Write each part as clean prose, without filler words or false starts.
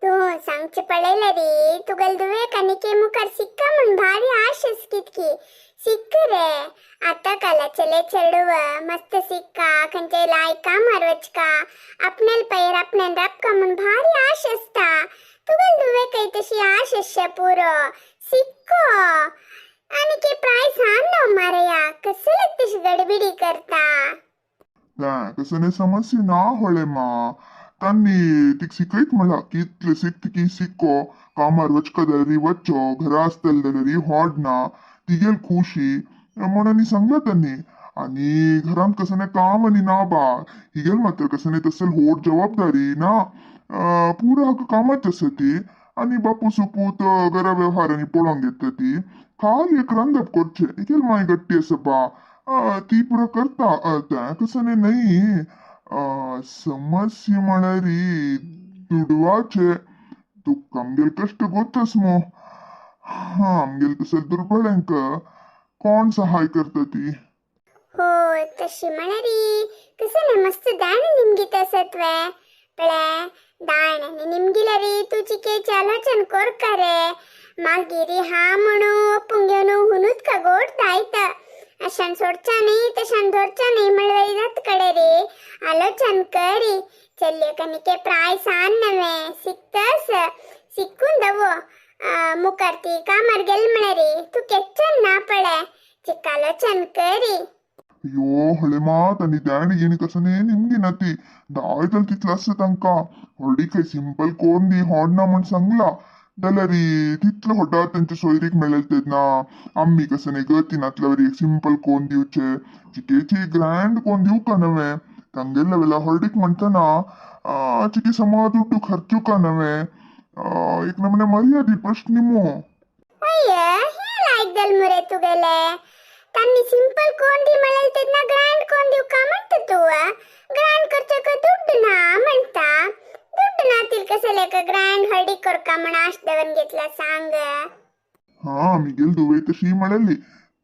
तूं सांगचें पळयलें रे, तुगेले धुवेक आनी मुखार सिक्का म्हूण भारी आश आस कितकी. सिक्क रे. आतां काला चले चेडूव मस्त सिक्का, खंयच्याय लायक कामार वचका, आपणाले पांयार आपणान राबका म्हूण भारी आश आसता. तुगेले धुवेकय तशी आश आसच्या पुरो. सिक्को. आनी के प्राय सान न्हू मारया, कसलेक तशी गडबिडी करता. तें कसले समस्या ना होळे मा. तांणी तिका शिकयत म्हणला, कितले सिकता की सिक्को, कामार वचका जाल्यार वच्चो, घरा आसतले जाल्यार होडना, तिगेल खुशी म्हणून सांगला तांणी. आनी घरांत कसलें काम आनी ना बा, हिगेल मात्र कसलें तसल होड जबाबदारी ना. पुरा हाका कामाच आसा ती. आनी बापूस पूत घरा व्यवहार आनी पळोवंक घेता ती. खाली एक रांदप करचें, हिगेल माय गट्टी आसा बा, ती पुरा करता. तें कसलें न्हय. समस्या म्हळ्यार दुडवाचे. तुका आमगेले कश्ट गोत्तस मो. हा, आमगेले तसले दुर्बळ्यांक कोण सहाय करता ती. हो, तशी म्हळ्यार कसलें मस्त दाण निमगीत आसत वे. पळे, दाण आनी निमगिल्यार तूं चिकेचें आलोचन कोरका रे. मागीर हा म्हणू ओपूंक घेवन हुनूच का गोड दायता. अशान सोडचा न्ही तशान धरचा न्ही म्हणल्यार जात कडे रे. आलोचन करी. चलयो कनिके प्राय सान नव्हे, सिकतस, सिक्कून दवो. मुखार ती कामार गेल म्हळ्यार तूं केच्चन ना पळे. चिक आलोचन करी. अय्यो होळे मा, तांणी दाण गिणी कसलें निमगिना ती. दायतल तितलो आसा तांकां. व्हडली खंय सिंपल कोन्न दी, होडना म्हूण सांगला जाल्यार तितलो होडा तेंचे सोयरीक मेळ्ळें तेन्ना आमी कसलें गती नातल्यावर एक सिंपल कोन्न दिवचे, चिकेची ग्रँड कोन्न दिवका नव्हे. तांगेल्या वेळार हळदीक म्हणटना चिके समा दुड्डू खर्चुका नव्हे. एक नमूने मर्यादी प्रश्न मो. अय्य, हें लायक दल मुरे तुगेले. तांणी सिंपल कोण दी म्हळेल तेन्ना ग्रँड कोण दिवका म्हणटा तूं. ग्रँड करचेक दुड्ड ना म्हणटा. दुड्ड ना तील कसले ग्रँड हळदी करका म्हण आश दवर घेतला सांग. हा, मिगेल धुवे तशी म्हळेली,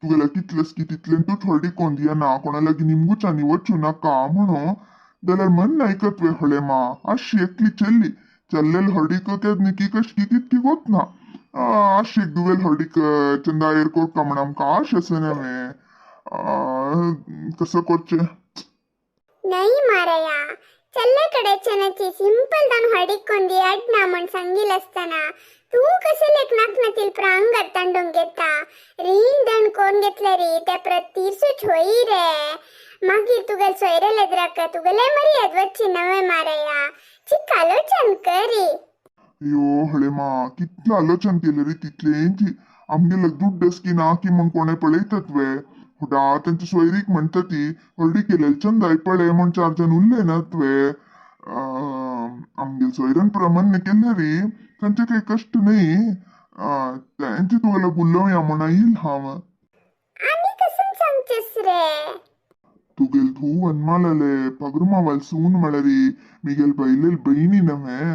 तुगेला कितलंस की तितलें तूं हळदी कोण दिया, कोणा लागीं निमगुच्यांनी वचूं नाका म्हणून. जाल्यार मन आयकत वे होळे मा. अशी एकली चल्ली चल्लेल हळदीक केदनी कशी की तितकी गोत ना. अशी एक दुवेल हळदीक चंदायर कोरका म्हण आमकां आश आसा नव्हे. कसं करचें? नाही मारया, चल्ले कडेच्यानाची सिंपल दान हळदीक कोंदी अडना म्हण सांगील असताना तूं कसलेक नाकनातील प्रांगात तांडून घेता. रीण दण कोण घेतले रे त्या परत तीर्सूच होई रे. मागीर तुगेल सोयरेले द्राक तुगेले मर्याद वच्ची नव्हे मारया. चिक आलोचन करी. अय्यो हळे मा, कितलें आलोचन केलें रे तितलेंची. आमगेले दुड्ड की ना की म्हूण कोणें पळयतात वे. हुडा तेंचे सोयरीक म्हणटा ती हळदी केलेले चंदाय पळय म्हूण चार जण उरले नात वे. आमगेले सोयऱ्यान प्रमाण केले रे, तांचे काही कश्ट न्ही. तेंचे तुगेले उलोवया म्हण येयल हांव. आमी कसून सांगचेस रे? तुगेल धूव अनमालले पगरुमावाल सून म्हळ्यार मिगेल बैलेल बहिणी नव्हे.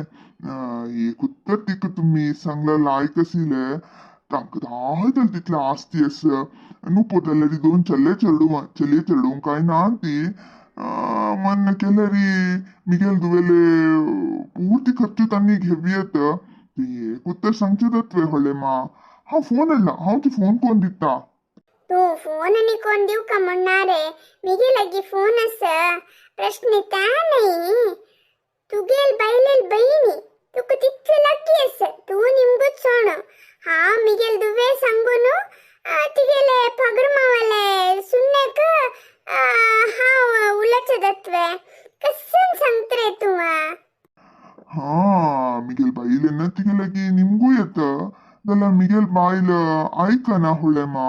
एक उत्तर तिका तुमी सांगला लायक आशिल्ले. तांकां दायतल तितले आस्ती आसा. नुपो जाल्यार दोन चले चेडूं, चलये चेडूं काय ना ती. मन केल्यार मिगेल धुवेले पुर्ती खर्च तांणी घेवयेत. ती एक उत्तर सांगचें जातवे व्हडलें मा. हांव फोन हाडला, हांव ती फोन कोन्न दिता. तूं फोन आनी कोण दिवका म्हणना रे. मिगे लागीं फोन आसा, प्रश्न ता न्ही. तुगेल बायलेल बहिणी तुका तितले लागीं आसा, तूं निमगूच सोण. हांव मिगेल दुवे सांगून तिगेले पगरमावाले सुन्नेक हांव उलोवचें जातवे. कसून सांगता रे तूं? हा, मिगेल बायल ना तिगे लागीं निमगू येता जाल्यार मिगेल बायल आयकना व्हडलें मा.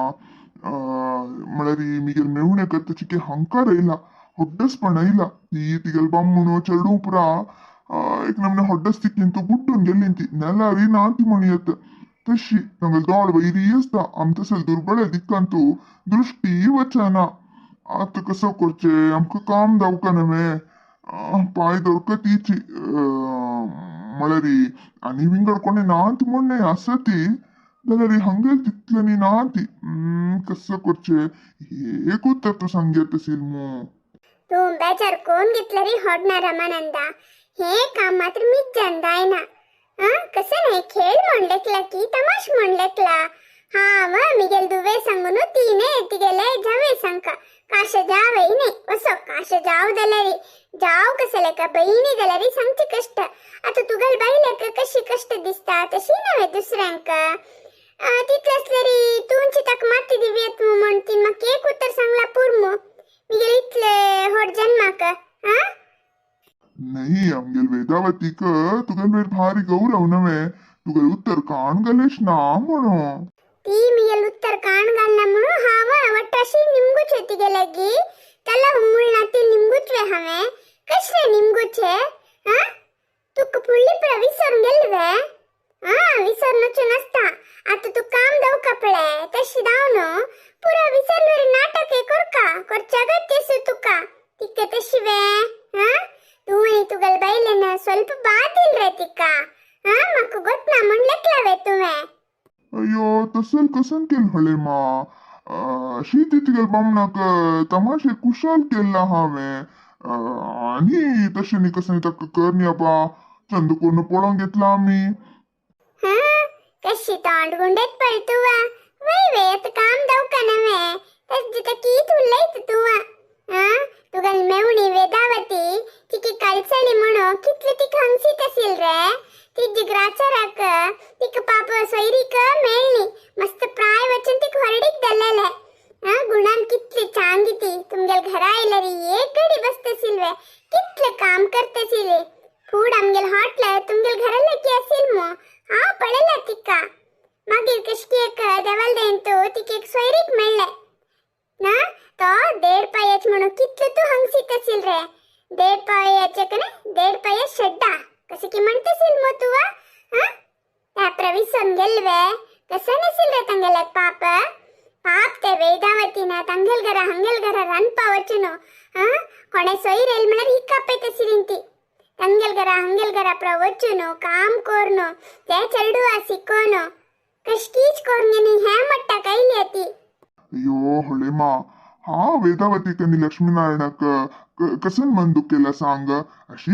म्हळ्यार मिगेल मेवणेक चिके हंकार येयला, होड्डसपण येयला. ती तिगेल बामणू चेडूं पुरा एक नमूने होड्डस तिकीन तूं बुड्डून गेल्ली ती नेलारी ना ती म्हण येत. तशी तांगेले दोळ वयरी आसता, आम तसले दुर्बळे दिक्कान तूं दृश्टी वचना. आतां कसो करचें? आमकां काम जावका नव्हे. पांय दवरका तिची. म्हळ्यार आनी विंगड कोणें ना ती म्हण न्हय, आसा ती. जाल्यार हांगेल तितल्यांनी ना ती. कसं करचें? एक उत्तर तूं सांगयत आसील मू. तूं बेजार कोण घेतल्यार होडना रमानंदा. हें काम मात्र मिज्जान जायना. हा कसं नाही खेळ म्हणलेकला की तमाश म्हणलेकला. हा व मिगेल दुवे सांगून तीने तिगेले जावे सांगका काश जावे नाही वसो काश जाव दलरी जाव कसं लेका बहिणी दलरी सांगची कष्ट. आता तुगल बाईलेक कशी कष्ट दिसता तशी नव्हे दुसऱ्यांक. तितलं असलेरी तुमची ताक माती दिव्यत म्हणतीन मग एक उत्तर सांगला पूर्म मिगेल इतले होड जन्माक. हा नाही आमगेल वेदावतीक तुगेल बेर भारी गौरव नव्हे, तुगेल उत्तर काण गलेश ना म्हणू. ती मिगेल उत्तर काण घालना म्हणून हाव वट्ट अशी निमगुच होती गेलगी त्याला उम्मुळ नाती निमगुचवे हांवें कशें निमगुचे. हा तुका फुडली प्र विसरून गेलवे. हा विसरनुचे नसता आता तू काम दव कपडे तशी धाव न्हू पुरा विसरलो रे नाटक हे करका करच्या गत्यसु तुका तिका तशी वे. हा तू आणि तुगल बायलेन ಸ್ವಲ್ಪ ಬಾತಿಲ್ ರೇ ತಿಕ್ಕ. हा म्हाका गोतना म्हणलेकलावे तुवें. अय्यो तसल कसन केल हळे मा शी तिगेल बामणाक तमाशे कुशाल केल्ला हांवें आनी तशें न्ही कसं ताका कर न्ही आबा चंद करून पळोवंक घेतला आमी. हा कशी तोंड गुंडेत पळ तुवा वय वे आता काम दवका नव्हे तस कीत उलयत तुवा. हा तुगल मेवणी वेदावती तिकी कळसली म्हणून कितले तिका हंगसीत असील रे. तिजी ग्राचाराक तिका पाप सोयरीक मेळ्ळी मस्त प्राय वचून तिका ಹೊರಡಿಕ್ ದಲ್ಲೆಲೆ. हा गुणान कितले चांगी ती तुमगेल घरा आयलरी एक घडी बसतसील वे कितले काम करतसील. फूड आमगेल हॉटल तुमगेल घरा लेकी असील मो हांव पळयला तिका. मागीर कशकी एक देवाल देंतू तिका एक सोयरीक मेळ्ळे ना तो देड पायाच म्हणून कितले तू हंगसीत असील रे. देड पायाचे कने देड पाया शेड्डा कसे की म्हणतसील मो तुवा. हा त्या प्रविसोन गेलवे कसं नसील रे ತಂಗೆಲ ಪಾಪ ಪಾಪ ते ವೇದಾವತಿನ ತಂಗೆಲ್ಗರ ಹಂಗೆಲ್ಗರ ರನ್ಪ ವಚುನು. ಹಾ ಕೊನೆ ಸೊಯ್ರೆಲ್ म्हळ्यार ही कापेत सिರಿಂತಿ ತಂಗೆಲ್ಗರ ಹಂಗೆಲ್ಗರ ಪ್ರ ವಚುನು काम कोರ್ನು ते चेडवा शिकोನು कशकीच कोर्न ಹ್ಯಾ ಮಟ್ಟ ಕೈಲಿ ಅತಿ. अय्यो ಹೊಳೆमा हा वेदावतीक आनी लक्ष्मीनारायणाक कसन मन दुखेला सांग अशी.